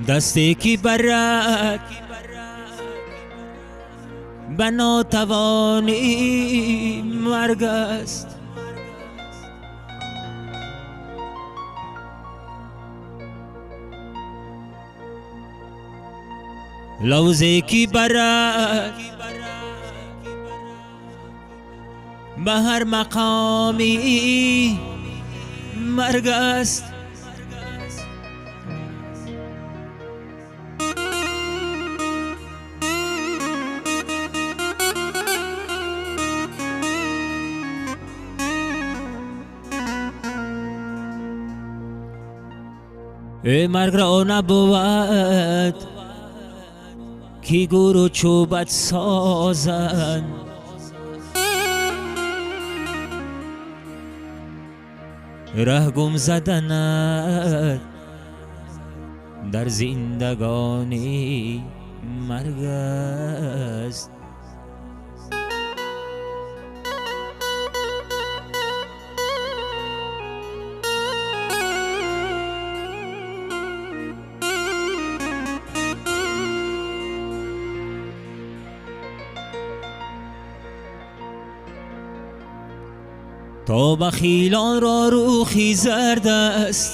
Дасте ки барад ба нотавонӣ марг аст. Лавзе ки барад ба ҳар мақоме марг аст. Э марг ро набувад ки гуру чӯбат созанд, раҳ гум заданат дар зиндагонӣ марг аст. То бахилонро рӯхи зард аст,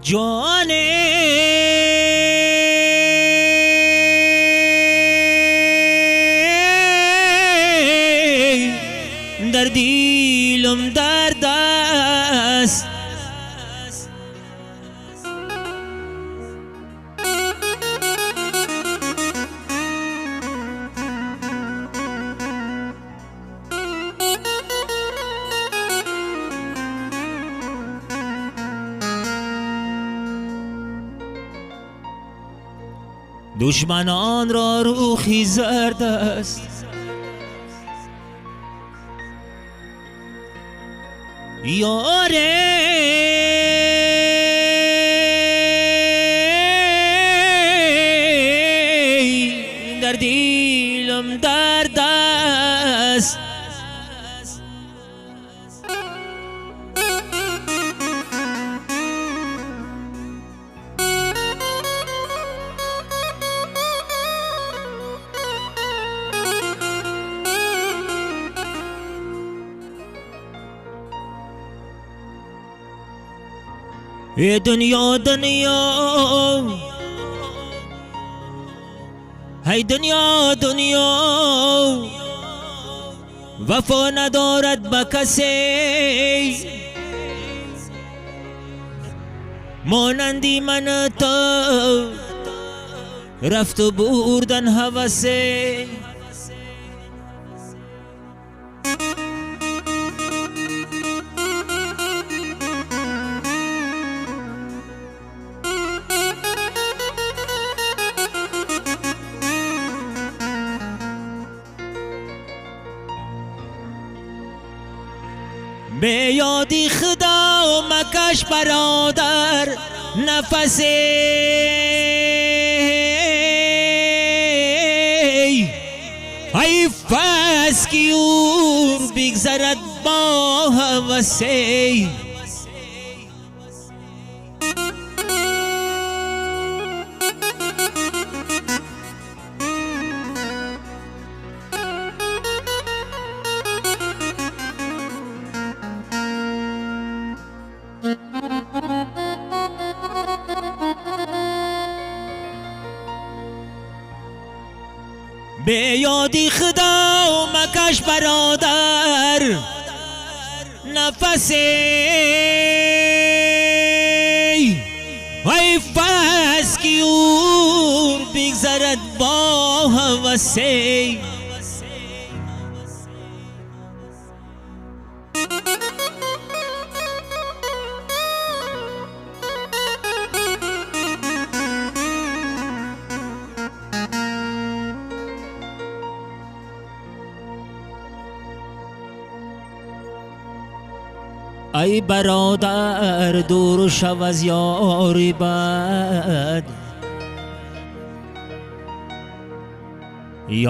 ҷоне дар дилам дард аст. Душманонро рӯхи зард аст, ёре дар дилам дард аст. Э дунё дунё, ҳай дунё дунё, вафо надорад ба касе, монанди ман ту рафту бурдан ҳавасе. Бе ёди Худо макаш бародар нафасе, ай фас ки ур бигзарад бо ҳавасе. Бе ёди Худо макаш бародар нафасе, ай фас ки ур бигзарад бо ҳавасе. Ай бародар дур шав аз ёри бад,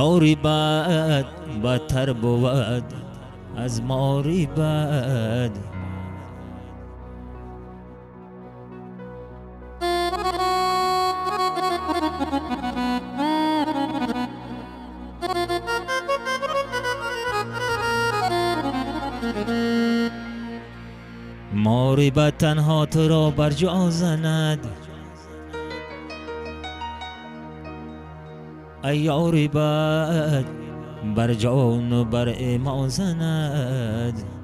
ёри бад бадтар бувад از ماری بد. ماری بد تنها تو را بر جا زند، ای یاری بد بر جان و بر ایمان زند.